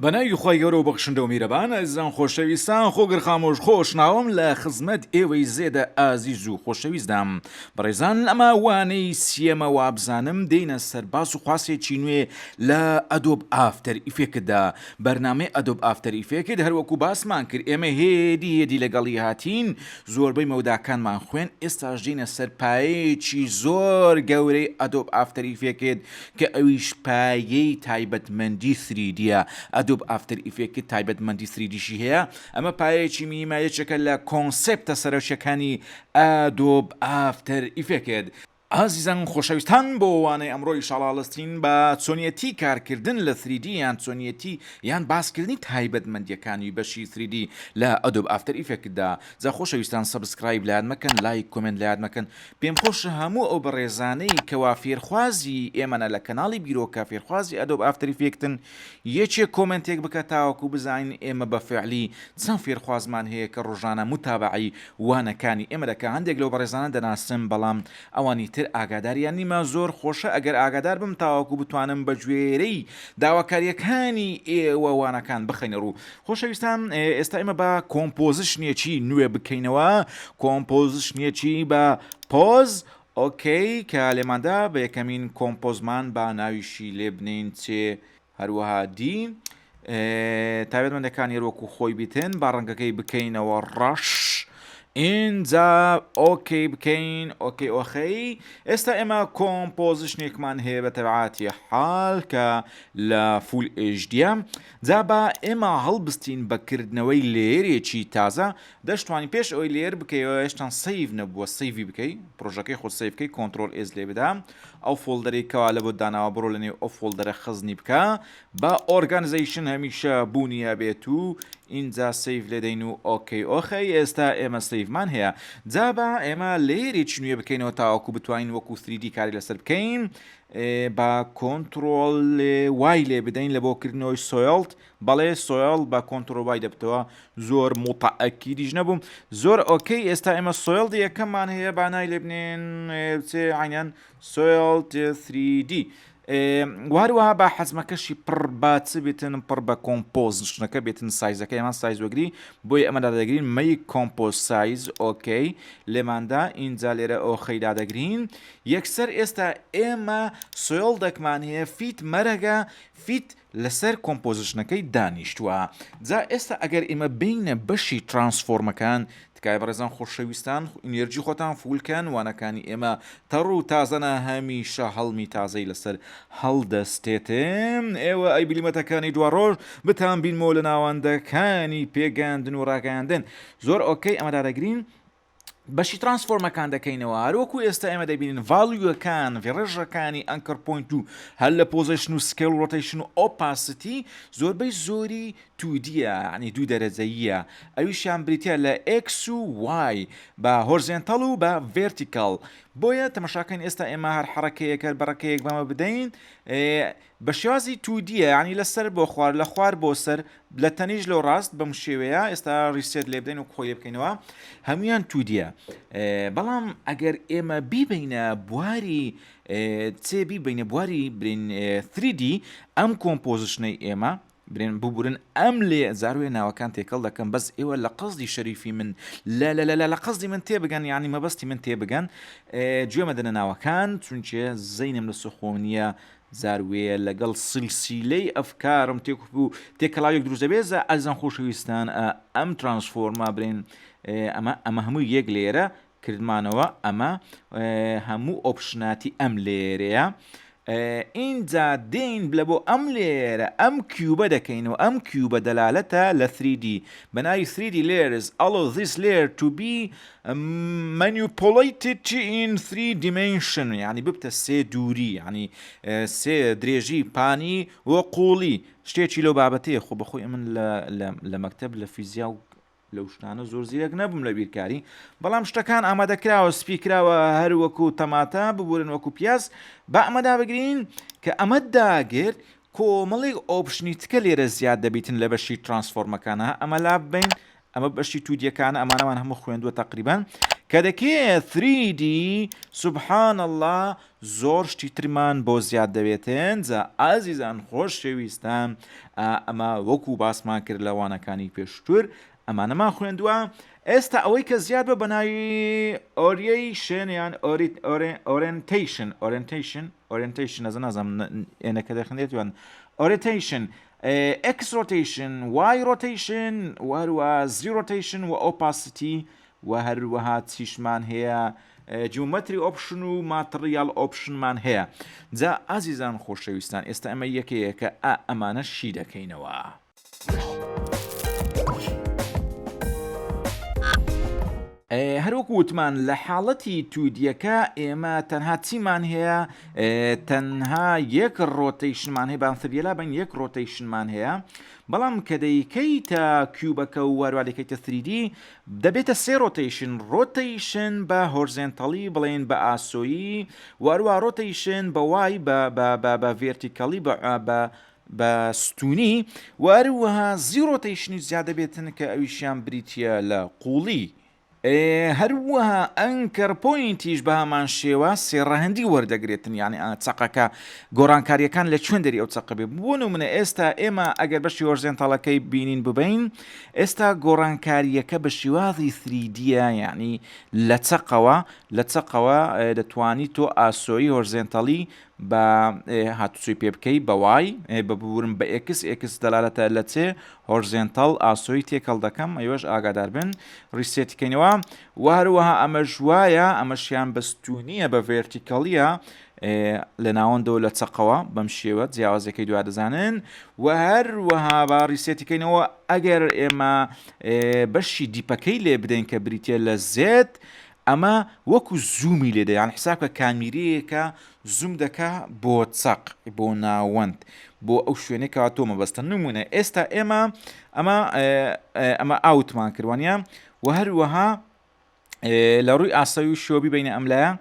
بەناوی خوای گەورە و بەخشندە و میرەبان ئازیزان خۆشەویستان خۆگر خامۆش خۆشناوم لە خزمەت ئێوەی زێدە ئازیز و خۆشەویستدام بەڕێزان ئەمە وانەی سیەمە وابزانم دێینە سەر باس و خواسێکی نوێ لە Adobe After Effects دا بەرنامەی Adobe After Effects هەروەکو باسمان کرد ئێمە هێدی هێدی لەگەڵی هاتین زۆربەی مەوداکانمان خوێن ئێستاش دێینە سەر پایەیەکی زۆر گەورەی Adobe After Effects کە ئەویش پایەی تایبەتمەندی 3D یە، Adobe After Effects تایبەتمەندی 3D یشی هەیە، ئەمە پایەیەکی میمە یەکێکە لە concept ە سەرەکیەکانی Adobe After Effects. ئازیزان خۆشەویستان بۆ وانەی ئەمڕۆ ئیشاڵا هەڵستین بە چۆنیەتی کارکردن لە 3D یان چۆنیەتی یان باسکردنی تایبەتمەندیەکانی بەشی 3D لە Adobe After Effects دا جا خۆشەویستان subscribe لەیاد مەکەن لایک comment لەیاد مەکەن پێم خۆشە هەموو ئەو بەڕێزانەی کەوا فێرخوازی ئێمەنە لە کەناڵی بیرۆکە فێرخوازی Adobe After Effects ن یەکێک comment ێک بکە تاوەکو بزانین ئێمە بە فعلی چەند فێرخوازمان هەیە کە ڕۆژانە موتابەعەی وانەکانی ئێمە دەکا هەندێک لەو بەڕێزانە دەناسم بەڵام ئەوانی تر ئاگاداریان نیمە زۆر خۆشە ئەگەر ئاگادار بم تاوەکو بتوانم بە گوێرەی داواکاریەکانی ئێوە وانەکان بخەینە ڕوو خۆشەویستان ئێستا ئێمە بە composition ێکی نوێ بکەینەوە composition ێکی بە پۆز okay کە لێماندا بە یەکەمین compose مان با ناویشی لێ بنین چێ هەروەها دی تایبەتمەندەکانی هەر وەکو خۆی بیتن با ڕەنگەکەی بکەینەوە ڕەش ئینجا okay بکەین okay ئۆخەی ئێستا ئێمە composition ێکمان هەیە بە تەبعاتی حال کە لە full HD یە جا با ئێمە هەڵبستین بە کردنەوەی layer ێکی تازە دەشتوانی پێش ئەوەی layer بکەیەوە هێشتان save نەبووە save ی بکەی پرۆژەکەی خۆت save بکەی control S لێ بدە ئەو folder ەی کەوا لە بۆت داناوە بڕۆ لە نێو ئەو folder ە خزنی بکە با organization هەمیشە بوونی هەبێت و ئینجا save لێدەین و okay ئۆخەی ئێستا ئێمە save مان هەیە جا با ئێمە layer ێکی نوێ بکەینەوە تاوەکو بتوانین وەکو 3D کاری لەسەر بکەین با control Y لێ بدەین لە بۆ کردنەوەی solid بەڵێ solid بە control Y دەبتەوە زۆر موتەئەکیدیش نەبووم زۆر okay ئێستا ئێمە solid یەکەممان هەیە با نای لێ بنێن چێ عینەن solid 3D وهروەها با حەزمەکەشی پڕ بە چ بێتن پڕ بە composition ەکە بێتن size ەکە ئێمە size وەگری بۆی ئەمە دادەگرین make compose size okay لێماندا ئینجا لێرە ئۆخەی دادەگرین یەکسەر ئێستا ئێمە solid ێکمان هەیە fit مەرەگە fit لەسەر composition ەکەی دانیشتووە جا ئێستا ئەگەر ئێمە بێینە بەشی transform ەکان تکایە بەڕێزان خۆشەویستان energy خۆتان full کەن وانەکانی ئێمە تەڕ و تازەنە هەمیشە هەڵمی تازەی لەسەر هەڵدەستێتێ ئێوە ئەی بلیمەتەکانی دواڕۆژ بتان بینمەوە لە ناوەندەکانی پێگەیاندن و ڕاگەیاندن زۆر okay ئەمە دادەگرین بەشی transform ەکان دەکەینەوە هەروەکو ئێستا ئێمە دەبینین value ەکان ڕێژەکانی anchor point و هەر لە position و scale و rotation و opacity زۆربەی زۆری 2D یە یعنی دوو دەرەجەییە ئەویشیان بریتە لە X و Y بە horizontal و بە vertical بۆیە تەمەشاکەین ئێستا ئێمە هەر حەڕەکەیەک هەر بەڕەکەیەک بەمە بدەین بە شێوازی 2D یە یانی لە سەر بۆ خوار لە خوار بۆ سەر لە تەنیش لۆ ڕاست بەم شێوەیە ئێستا reset لێ بدەین و خۆی لێ بکەینەوە هەمویان 2D یە بەڵام ئەگەر ئێمە بیبینە بواری چێ بیبینە بواری برین 3D ئەم composition ەی ئێمە برێن ببورن ئەم لێ زاروێ ناوەکان تێکەڵ دەکەم بەس ئێوە لە قەزدی شەریفی من لە لە لە لە قەزدی من تێبگەن یعنی مەبەستی من تێبگەن گوێ مەدەنە ناوەکان چونکێ زەینم لە سخۆم نییە زاروێیە لەگەڵ سلسیلەی ئەفکارم تێک و تێکەڵاوێک دروست دەبێت زا ئازیزان خۆشەویستان ئەم transform ە برێن ئەمە ئەمە هەموو یەک لێرە کردمانەوە ئەمە هەموو option اتی ئەم لێرەیە ئینجا دێین لە بۆ ئەم لێرە ئەم cube ە دەکەین و ئەم cube ە دەلالەتە لە 3D بە ناوی 3D layers allow this layer to be manipulated in three dimension یعنی ببتە سێ دووری یعنی سێ درێژی پانی و قوڵی شتێکی لەو بابەتەیە خۆ بەخۆی من لە مەکتەب لە فیزیا و لەو شتانە زۆر زیرەک نەبووم لە بیرکاری بەڵام شتەکان ئامادەکراوە سپی کراوە هەر وەکو تەماتە ببورن وەکو پیاز با ئەمە دابگرین کە ئەمە داگرت کۆمەڵێک option ی تکە لێرە زیاد دەبیتن لە بەشی transform ەکانە ئەمە لا ببین ئەمە بەشی 2D یەکانە ئەمانەمان هەموو خوێندووە تەقریبەن. کە دەکەیە 3D سبحان اللە زۆر شتی ترمان بۆ زیاد دەبێتن جا ئازیزان خۆشەویستان ئەمە وەکو باسمان کرد لە وانەکانی پێشتر ئەمانەمان خوێندووە ئێستا ئەوەی کە زیاد بە بەناوی orientation یان orientation orientation orientation نەزە نازانم ئێنەکە دەخندێت یان orientation X rotation Y rotation وهروە Z rotation و opacity و هەروەها چیشمان هەیە geometry option و material option مان هەیە جا ئازیزان خۆشەویستان ئێستا ئەمە یەکەیەکە ئا ئەمانە شی دەکەینەوە. هەروەکو وتمان لە حاڵەتی 2D یەکە ئێمە تەنها چیمان هەیە تەنها یەک rotation مان هەیە بان 3D یەلا بن یەک rotation مان هەیە بەڵام کە دەیکەیتە cube ەکە و واروا دەکەیتە 3D دەبێتە سێ rotation، rotation بە horizontal ی بڵێین بە ئاسۆیی واروا rotation بە Y بە بە بە بە vertical ی بە بە بە ستونی وەروەها Z rotation ی زیاد دەبێتن کە ئەویشیان بریتییە لە قوڵی. هەروەها anchor point یش بە هەمان شێوە سێ ڕەهەندی وەردەگرێتن یانی چەقەکە گۆڕانکاریەکان لە کوێن دەری ئەو چەقە بێ بۆ نمونە ئێستا ئێمە ئەگەر بەشی horizontal ەکەی بینین ببین ئێستا گۆڕانکاریەکە بە شێوازی 3D یە یعنی لە چەقەوە لە چەقەوە دەتوانی تۆ ئاسۆیی horizontal ی بە هاتوچۆی پێ بکەی بە Y بە ببورم بە X X دەلالەتە لە چێ horizontal ئاسۆی تێکەڵ دەکەم ئەیوەش ئاگادار بن reset ی کەینەوە و هەروەها ئەمەش وایە ئەمەشیان بە ستونیە بە vertical یە لە ناوەندەوە لە چەقەوە بەم شێوە جیاوازەکەی دوا دەزانن و هەروەها با reset ی کەینەوە ئەگەر ئێمە بەشی depth ەکەی لێ بدەین کە بریتە لە Z ئەمە وەکو zoom ی لێ دە یان حساب کە کامیرەیەکە zoom دەکا بۆ چەق بۆ ناوەند بۆ ئەو شوێنەی کەوا تۆ مەبەستە نمونە ئێستا ئێمە ئەمە ئەمە out مان کردوانە و هەروەها لە ڕووی ئاسەوی و شۆبی بینە ئەملایە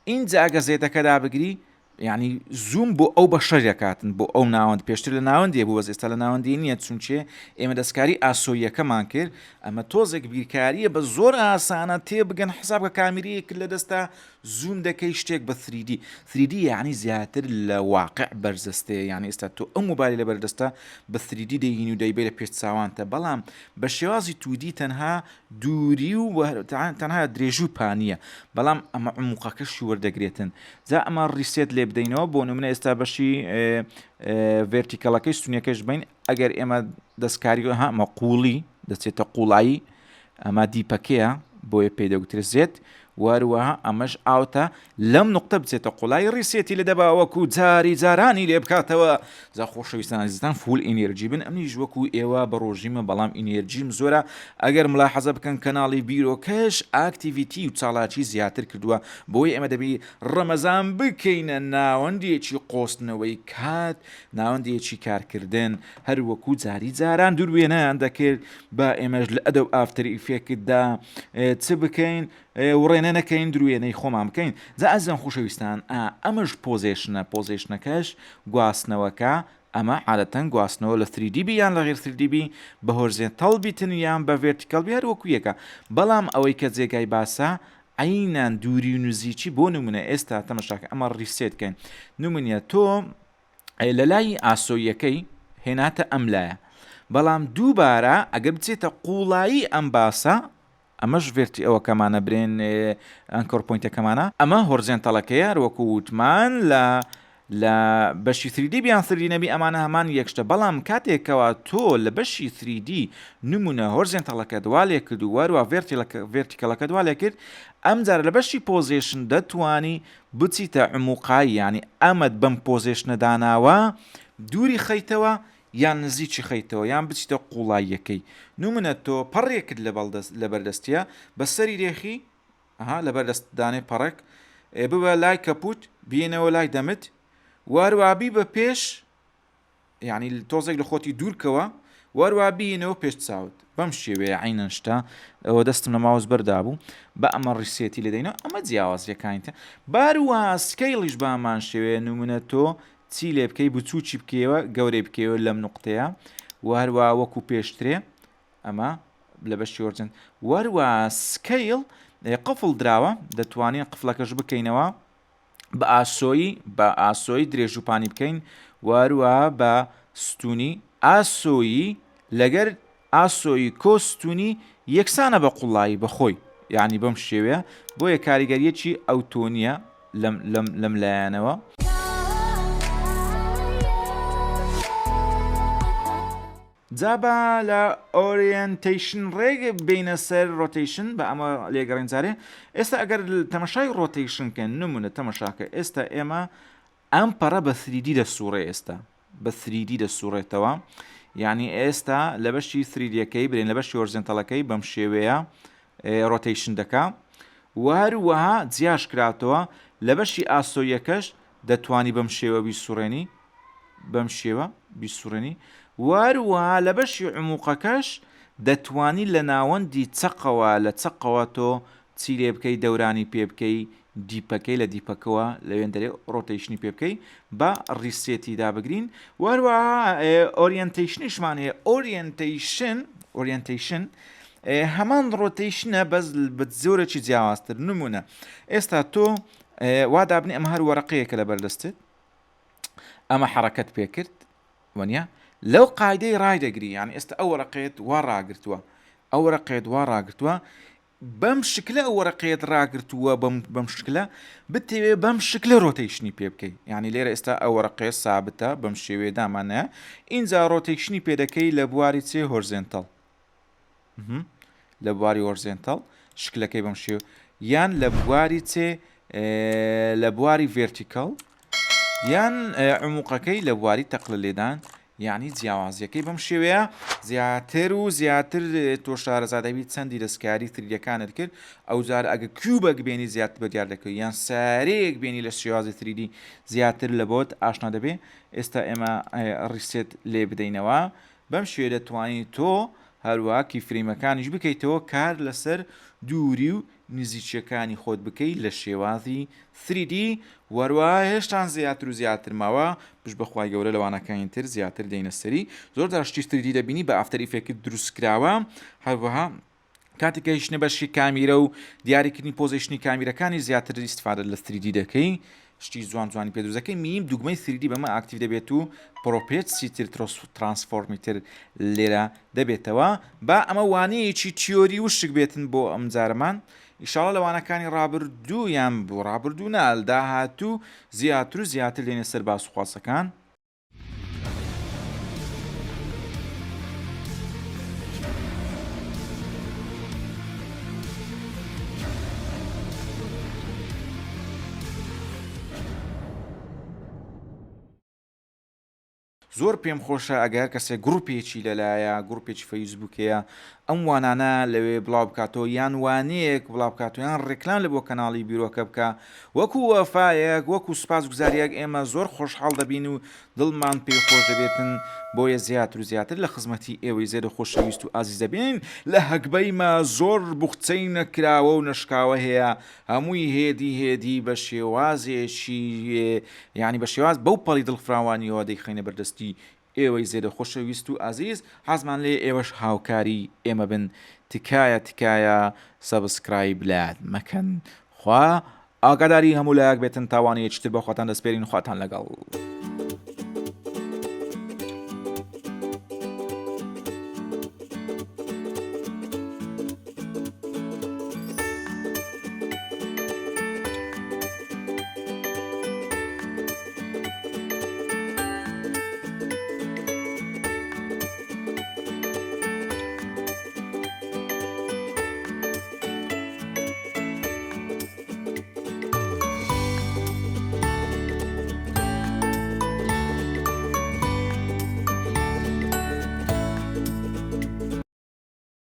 ئینجا ئەگە Z ەکەدا بگری یعنی zoom بۆ ئەو بەشە دەکاتن بۆ ئەو ناوەند پێشتر لە ناوەندێ بوو بەس ئێستا لە ناوەندی نییە چونچێ ئێمە دەستکاری ئاسۆییەکەمان کرد ئەمە تۆزێک بیرکاریە بە زۆر ئاسانە تێبگەن حساب کە کامیرەیەک لە دەستا zoom دەکەی شتێک بە 3D 3D یعنی زیاتر لە واقع بەرزەستەیە یعنی ئێستا تۆ ئەو مۆبایلی لە بەردەستە بە 3D دەیهینی و دەیبەی لە پێش چاوانتە بەڵام بە شێوازی 2D تەنها دووری و تەنها درێژی و پانیە بەڵام ئەمە عموقەکەشی وەردەگرێتن جا ئەمە reset لێ بدەینەوە بۆ نمونە ئێستا بەشی vertical ەکەی ستونیەکەش بین ئەگەر ئێمە دەستکاری ها ئەمە قوڵی دەچێتە قوڵایی ئەمە depth ەکەیە بۆیە پێی دەگوترێت Z وەروەها ئەمەش out ە لەم نقطە بچێتە قوڵایی reset ی لە دەبا وەکو جاری جارانی لێ بکاتەوە جا خۆشەویستان ئازیزان full energy بن ئەمنیش وەکو ئێوە بە ڕۆژیمە بەڵام energy م زۆرە ئەگەر ملاحەزە بکەن کەناڵی بیرۆکەش activity و چالاکی زیاتر کردووە بۆیە ئێمە دەبی ڕەمەزان بکەینە ناوەندێکی قۆستنەوەی کات ناوەندێکی کارکردن هەر وەکو جاری جاران دوروێنەیان دەکرد با ئێمەش لە Adobe After Effect دا چ بکەین وڕێنە نەکەین دروێنەی خۆمان بکەین جا ئازیزان خۆشەویستان ئا ئەمەش position ە position ەکەش گواستنەوەکە ئەمە عادەتەن گواستنەوە لە 3D بی یان لە غیر 3D بی بە horizontal بیتن یان بە vertical بی هەر وەکو یەکە بەڵام ئەوەی کە جێگای باسە عەینان دووری و نزیکی بۆ نمونە ئێستا تەمەشاکە ئەمە reset کەین نمونە تۆ لە لای ئاسۆییەکەی هێناتە ئەم لایە بەڵام دووبارە ئەگەر بچێتە قوڵایی ئەم باسە ئەمەش verti ئەوەکەمانە برێن anchor point ەکەمانە ئەمە horizontal ەکەیە هەروەکو وتمان لە لە بەشی 3D بیان 3D نەبی ئەمانە هەمان یەکشتە بەڵام کاتێکەوە تۆ لە بەشی 3D نمونە horizontal ەکە دوا لێ کرد و وەروە vertical ەکە دوا لێ کرد ئەم جارە لە بەشی position دەتوانی بچیتە عموقایی یانی ئەمەت بەم position ە داناوە دووری خەیتەوە یان نزیکی خەیتەوە یان بچیتە قوڵاییەکەی نمونە تۆ پەڕێکت لەبەر دەستیە بە سەری رێخی ئەها لەبەر دەست دانێ پەڕێک ببە لای کەپوت بینەوە لای دەمت واروابی بە پێش یانی تۆزێک لە خۆتی دوورکەوە وەروا بینەوە پێش چاوت بەم شێوەیە عینەن شتە ئەوە دەستم لە ماوس بەردابوو بە ئەمە reset ی لێدەینەوە ئەمە جیاوازیەکانیتە باروە scale یش بامان شێوەیە نمونە تۆ چی لێ بکەی بچووکی بکەیەوە گەورەی بکەیەوە لەم نقطەیە و هەروە وەکو پێشترێ ئەمە لە بەشی origin وەروە scale. قفڵ دراوە دەتوانین قفلەکەش بکەینەوە بە ئاسۆیی بە ئاسۆیی درێژ و پانی بکەین وەروە بە ستونی ئاسۆیی لەگەر ئاسۆیی کۆ ستونی یەکسانە بە قوڵایی بەخۆی یعنی بەم شێوەیە بۆیە کاریگەریەکی ئەوتۆ نییە لەم لەم لەم لایەنەوە. جا با لە orientation ڕێک بینە سەر rotation بە ئەمە لێگەڕین جارێ ئێستا ئەگەر تەمەشای rotation کەن نمونە تەمەشاکە ئێستا ئێمە ئەم پەڕە بە 3D دەسوڕێ ئێستا بە 3D دەسوڕێتەوە یعنی ئێستا لە بەشی 3D ەکەی برێن لە بەشی horizontal ەکەی بەم شێوەیە rotation دەکا و هەروەها جیاش کراتەوە لە بەشی ئاسۆیەکەش دەتوانی بەم شێوە بیسوڕێنی بەم شێوە بیسوڕێنی وەروەها لە بەشی عموقەکەش دەتوانی لە ناوەندی چەقەوە لە چەقەوە تۆ چی لێ بکەی دەورانی پێ بکەی depth ەکەی لە depth ەکەوە لەوێندەرێ rotation ی پێ بکەی بە reset ی دابگرین وەروەها orientation یشمان هەیە orientation orientation هەمان rotation ە بەس بە جۆرێکی جیاوازتر نمونە ئێستا تۆ وا دابنێ ئەمە هەر وەرەقەیەکە لە بەردەستت ئەمە حەڕەکەت پێ کرد وەنیە لەو قایدەی ڕایدەگری یان ئێستا ئەو وەرەقەیەت وا ڕاگرتووە ئەو وەرەقەیەت وا ڕاگرتووە بەم شکلە ئەو وەرەقەیەت ڕاگرتووە بەم بەم شکلە بتەوێ بەم شکلە rotation ی پێ بکەی یعنی لێرە ئێستا ئەو وەرەقەیە سابتە بەم شێوەیە دامانە ئینجا rotation ی پێ دەکەی لە بواری چێ horizontal لە بواری horizontal شکلەکەی بەم شێوە یان لە بواری چێ لە بواری vertical یان عموقەکەی لە بواری تەقلە لێدان یعنی جیاوازیەکەی بەم شێوەیە زیاتر و زیاتر تۆ شارەزا دەبی چەندی دەستکاری 3D ەکانت کرد ئەو جار ئەگە cube ەک بێنی زیاتر بە دیار دەکەوی یان سارەیەک بێنی لە شێوازی 3D زیاتر لە بۆت ئاشنا دەبێ ئێستا ئێمە reset لێ بدەینەوە بەم شێوەیە دەتوانی تۆ هەروەها key frame ەکانیش بکەیتەوە کار لەسەر دووری و نزیکیەکانی خۆت بکەی لە شێوازی 3D وەروەها هێشتان زیاتر و زیاتر ماوە پشت بەخوای گەورە لە وانەکانی تر زیاتر دێینە سەری زۆر جار شتی 3D دەبینی بە After Effect دروست کراوە هەروەها کاتێک گەیشتنە بەشی کامیرە و دیاریکردنی position ی کامیرەکانی زیاتر ئیسفادە لە 3D دەکەی شتی جوان جوانی پێ دروست دەکەی میم دوگمەی 3D بەمە active دەبێت و properties ی تر transform ی تر لێرە دەبێتەوە با ئەمە وانەیەکی تیۆری وشک بێتن بۆ ئەم جارەمان ئیشاڵە لە وانەکانی ڕابردوو یان بۆ ڕابردوو نا داهاتوو زیاتر و زیاتر دێنە سەر باس و خواسەکان. زۆر پێم خۆشە ئەگەر کەسێک گروپێکی لەلایە گروپێکی فەیسبوک هەیە ئەم وانانە لەوێ بڵاو بکاتەوە یان وانەیەک بڵاو بکاتەوە یان ڕێکلام لە بۆ کەناڵی بیرۆکە بکا وەکو وەفایەک وەکو سوپاس گوزاریەک ئێمە زۆر خۆشحاڵ دەبین و دڵمان پێی خۆش دەبێتن بۆیە زیاتر و زیاتر لە خزمەتی ئێوەی زێدە خۆشەویست و ئازیز دەبین لە هەگبەی مە زۆر بوخچەی نەکراوە و نەشکاوە هەیە هەمووی هێدی هێدی بە شێوازێکی یانی بە شێواز بەو پەڵی دڵفراوانیەوە دەیخەینە بەردەستی ئێوەی زێدە خۆشەویست و ئازیز حەزمان لێیە ئێوەش هاوکاری ئێمە بن تکایە تکایە subscribe لایەت مەکەن خوا ئاگاداری هەموو لایەک بێتن تا وانەیەکی تر بە خواتان دەسپێرین خواتان لەگەڵ.